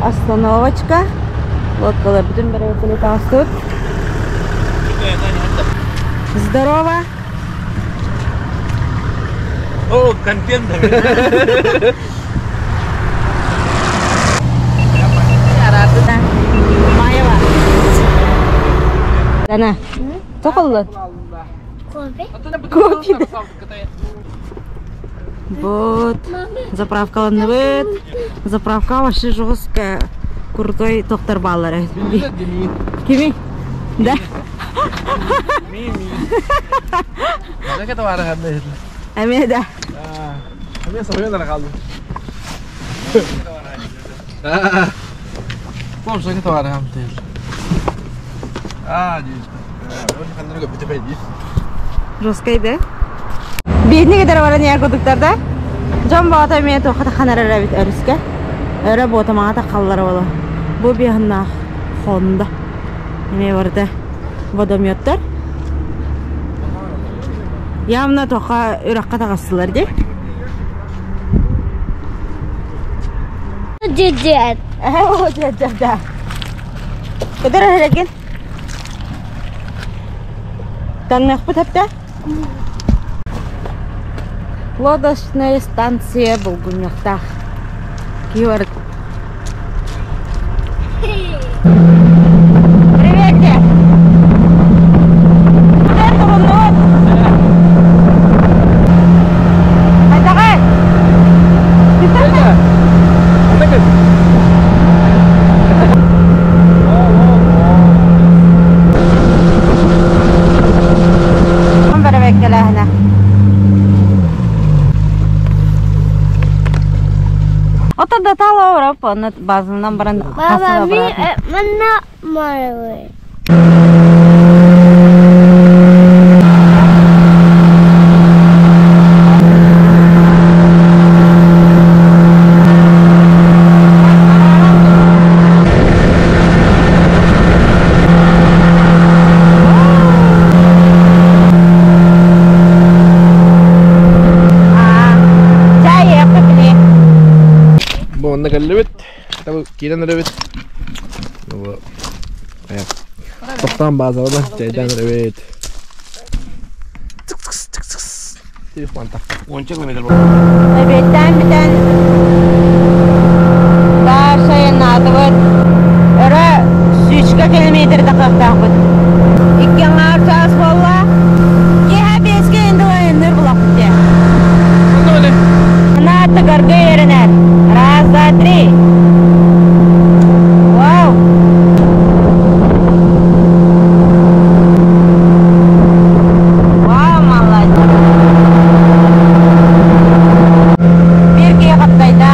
остановочка. Лодкаларбытын бэрэбиэркэлии таҕыстыбыт. Здорово! О, контент! Маева. Дана, тоқоллун? Кофе. Кофе. Вот, заправкаланныбыт. Заправка вообще жестко крутой тоқтар баллары. Кими? Да. Эмиэ да. Эмиэ соһуйан эрэ хааллым. Жесткай да? Биһини кытары баран иһэр курдуктар да? Дьон баҕата эмиэ туохха тахханар эрэ эбит өрүскэ. Өрө буотамаҕа таххаллара буолуо. Бу биһаннаах Honda. Эмиэ барыта водометтар. Явно туохха үрэххэ таҕыстылар дии. Дедет. Оо, дедет, да. Кыдар эһэрэгин? Таҥныахпыт эптэ? Лодочная станция Булгунньахтаах. Киһи барыт. Привет! Туруннуут! Хайдаҕай? Бэрэбэккэлээһинэ. Ото да тала Европа, базынан баран Баба, ми манна марылы. Бу онно кэллибит. Киирэн эрэбит. Тоқтаан баазаҕа чайдаан эрэбит. Уонча километр Эбиэттээн бүтэн Даша айаннаатыбыт. Өрө сүүчкэ километр тахсыахтаахпыт. Икки аҥаар чаас буолла. Киэһэ биэскэ инде айанныыр булахпыт дии. Ана тыгарга үөрэнэр. Раз, два, три. Вау! Вау, молодец! Биир киһи хаптайда.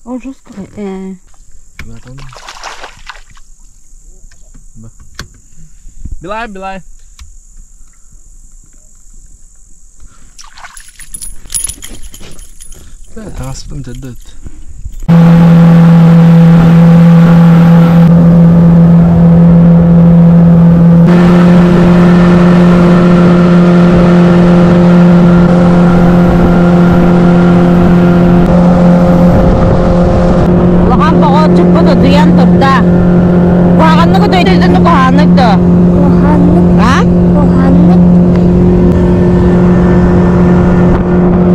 О, жестко. Билай, билай. Таспын дедет. Улахан боҕооччуппут утуйан турда. Куһаҕаннык утуйдун куһаҕаннык дуо? Куһаҕаннык. А? Куһаҕаннык.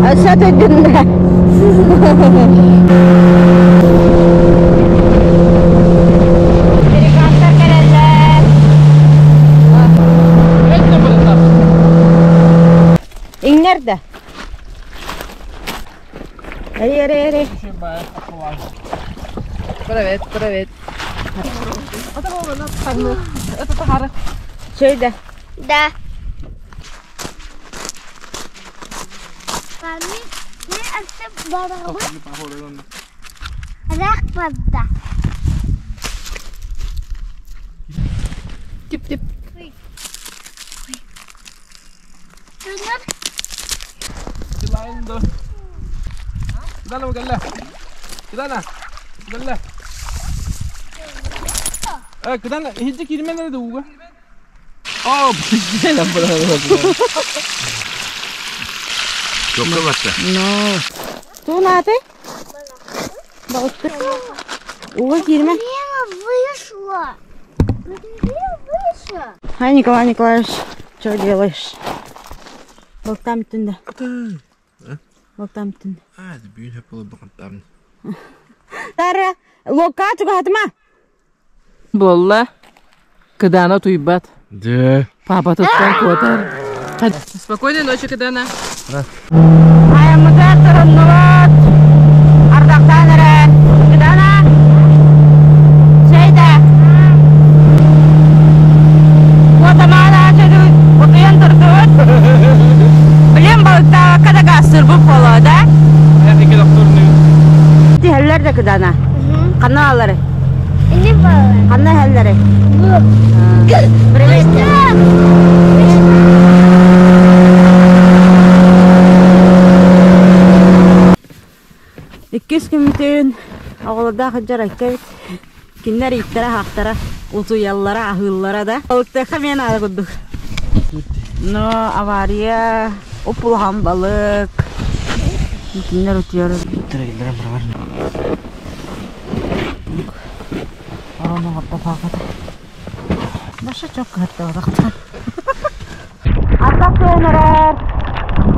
Өссө утуйдун да. Американцар кэлэллэр. Иҥнэр да. Эри, эри, эри. Привет, привет. Чэй да. Да. Мами, не өссө барабын. Рак барда. Тип-тип. Тунар. Кыдан иһирдьэ киирмэн эрэ да ууга. О, Чокка батта. Но. Туун ааты? Балыкты. Уга киирмэ. Лена вышла. Лена вышла. Ай, Николай Николаевич, что делаешь? Балыктаан бүттүн да. Балыктаан бүттүн. А, бүгүн хөп боло бакантам. Тара, локка чугаһатыма. Буолла. Кыдаана утуйбат. Дэ. Папатыттан куотар. Спокойной ночи, Кыдаана. Айаммытыгар туруннубут. Ардахтаан эрэр. Кыдаана. Чэйдэ. Куотамаана утуйан турдубут. Билим балыктаабакка да гаастырбыт буолуо да? Тиһэллэр да Кыдаана. Ханна алары? Ini балар. Ханна иһэллэри? Бу. Привет. Иккис күммүтүн оҕолордоох сылдьар айка эбит. Кинилэр ииттэрэ-аһаахтара, утуйаллара, аһыыллара да. Балыктыахха эмиэ наада курдук. Но авария, уп-улахан балык. Кинилэр утуйар. Орону оҕордо Наша чокка хаттабатахтар. Ардах түһэн эрэр.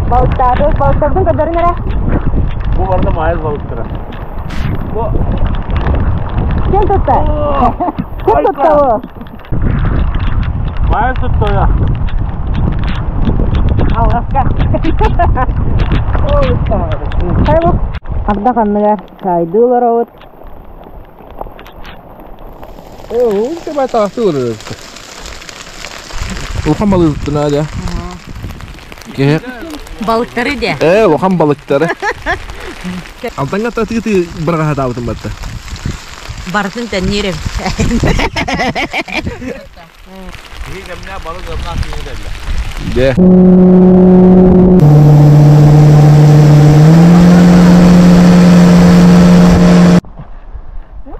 Балыктааты, балыктарбын көрдөрүн эрэ. Бу барда маайыл балыктара. Бу Ким тутта? Ким тутта бу? Маайыл тутта я. Алҕаска. Ардах анныгар чаайдыы олоробут. Улахан балыктын аадя. Киһи. Балыктары де. Э, улахан балыктары. Алтанга татыты быраҕаһатаабытым батта. Барытын тэнниирим. Киһи кэмнэ балык ымнаах киһи Де.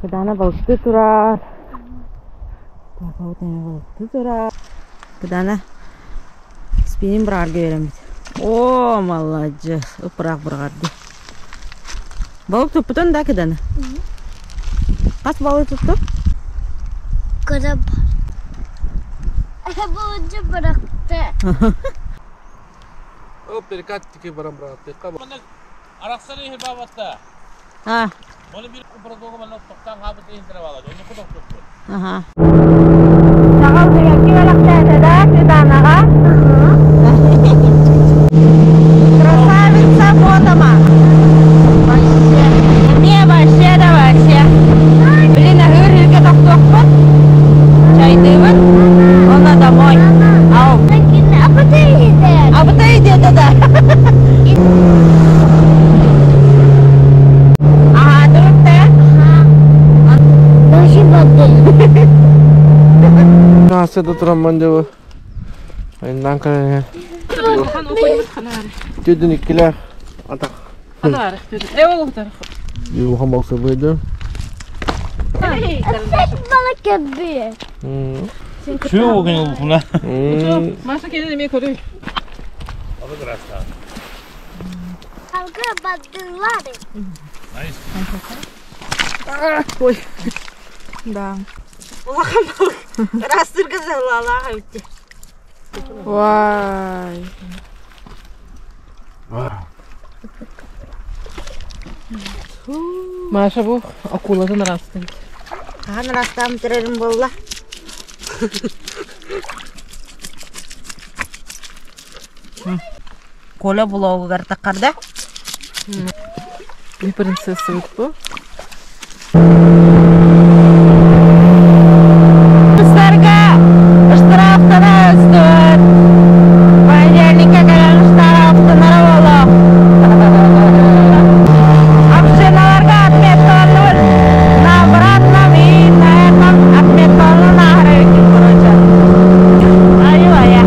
Кыдаана балыкты турар. Балыкты турар. Кыдаана спинин быраарга үөрэммит. О, маладьыас, ыпыраах бырҕарды. Балык туппутун да Кыдаана? Хас балык туттуҥ? Кыра бар. Бу бырахты. О, перекат тики баран бырааттык. Арахсар иһи бабатта. А, Оны bir управдога манна тоқтан хабыт иһин балады. Оны кудок туппут. Ага. Саҕал сибэкки бэлэхтээтэ да Светанаҕа? Красавица фотома. Вообще. Эмиэ вообще да вообще. Блин, аһыыр сиргэ тохтуохпут. Чайдыыбыт. Уонна домой. Ау. Абытай диэтэ да. Аһаатыбыт да? Наасыда турамман дьэ айаннаан кэлэн Түдүн иккилээх атах улахан балсабыйды. Маша кэлин эмиэ көрүй. Ой. Да. Улахан балык. Ырастырга сылаалаах эбит. Вай. Маша бу акулатын ырастын. Хаһан ырастаан бүтэрэрим буолла? Коля блогугар таххарда. Bir принцесса бу. Сарга штрафтана өстүбүт. Понедельникке кэлэн штрафтанара буолуо. Общиналарга отметкаланныбыт. На обратном и на этом отметкаланан ааһар эбиккин короче. Айуу-айа.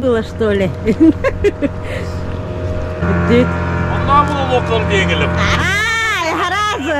было, что ли? Бүттүт. Оннаа бұл олоқлар диэҥилим. Ай, харазы!